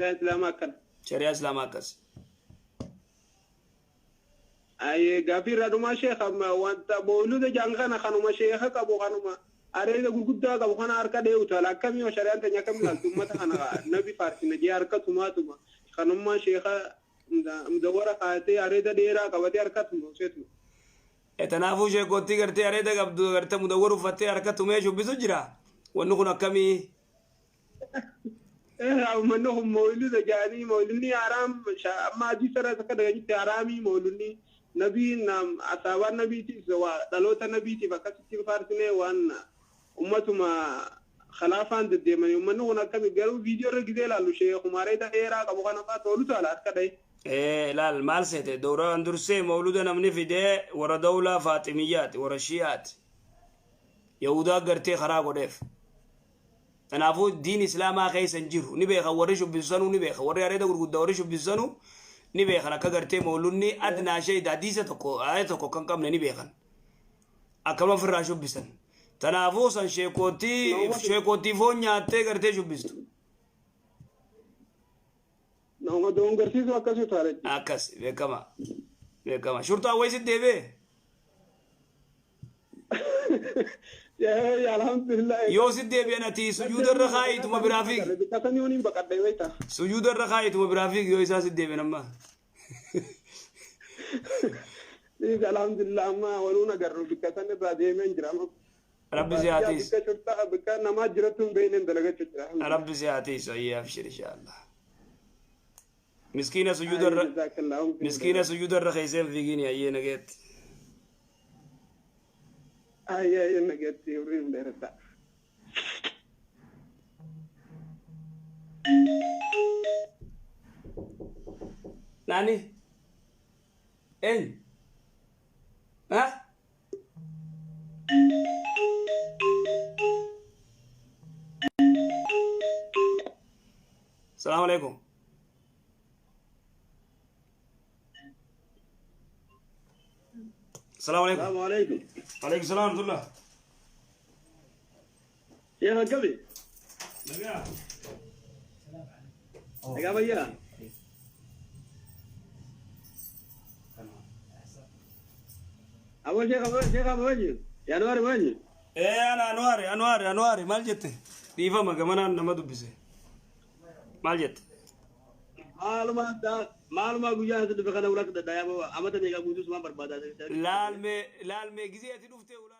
Shari'aa Islaamaa akkana. Shari'aa Islaamaa akkas. Ayyee gaaffii irraa dhumaa sheekh amma wanta mawluuda jaan kana kanuma sheekha qabu kanuma areeda gurguddaa qabu kana harka dheehu taala akkamii yoo shari'aan teenya akkam ilaaltu ummata kana nabi faarsina jee harka tumaa tuma kanummaa sheekha mudawwara kaayatee areeda dheeraa qabatee harka tuma useetuma. Tanaafuu sheekottii gartee areeda qabdu gartee mudawwara uffattee harka tumee shubbisu jira. Wanni kun akkamii? Uummanni kun mawluuda jedhanii mawludni haraam amma hadiisa irraa akka dhageenyutti haraamii mawludni nabiin asaabaan nabiitiif dhaloota nabiitiif akkasitti hin faarsine waan ummatuma khalaafaan deddeemanii uummanni kun akkami garuu viidiyoo irra gizee ilaallu sheekuma areeda dheeraa qabu kana fa'aa tolu taala harka dhahe. Laal maal seete dowraan dursee mawluda namni fidee warra dawlaa faaximiyyaati warra shi'aati. Yahudaa gartee karaa godheef. Kanaafuu diin islaamaa keessa hin jiru. Ni beekan warri shubbisu sanuu ni beekan. Warri areeda gurguddaa warri shubbisu sanuu ni beekan akka gartee mawludni adnaa shayda hadiisa tokko aaya tokko kan qabne ni beekan. Akkama ofirraa shubbisan. Kanaafuu san sheekootii sheekootii foon nyaattee gartee shubbistu. Nama doongarsiisu akkasii taala. Akkas beekama. Beekama. Shurxaan wayii sitti deebi'ee? Alhamdulillah. Yoo sitti deebi'an ati sujuuda irra kaa'ituma biraa fiigi. Biqasanii waliin baqadhe beekta. Sujuuda irra kaa'ituma biraa fiigi yoo isaa sitti deebi'an amma. Alhamdulillah amma waluun agarru bikka san irraa deemeen jira. Rabbi si haa tiisu. Bikka shurxaa bikka namaa jirattu hin beekneen dalagachuu jira. Rabbi si haa tiisu ayyee abshir inshaallah. Miskiina sujuuda irra miskiina sujuuda irra keessee hin fiigini ayyee nageetti. Ayyee ayyee nageetti umriin dheeradha. Naani? Eenyu? Ha? Salaamu alaikum. Salaamu alaikum. Salaamu alaikum. Alaikum salaam warahmatullah. Sheekh akkami? Nagaa. Nagaa fayyaa? Aboo Sheekh aboo Sheekh aboo eenyu? Januwaari moo eenyu? Ee ana Anuwaari Anuwaari Anuwaari maal jette? Dhiifama gamanaan nama dubbise. Maal jette? Maaluma addaa maaluma guyyaa asi dhufe kana ulaa dadhaa amata meeqa guutuu sumaan barbaadaa. Laalmee laalmee gizee ati dhuftee ulaa.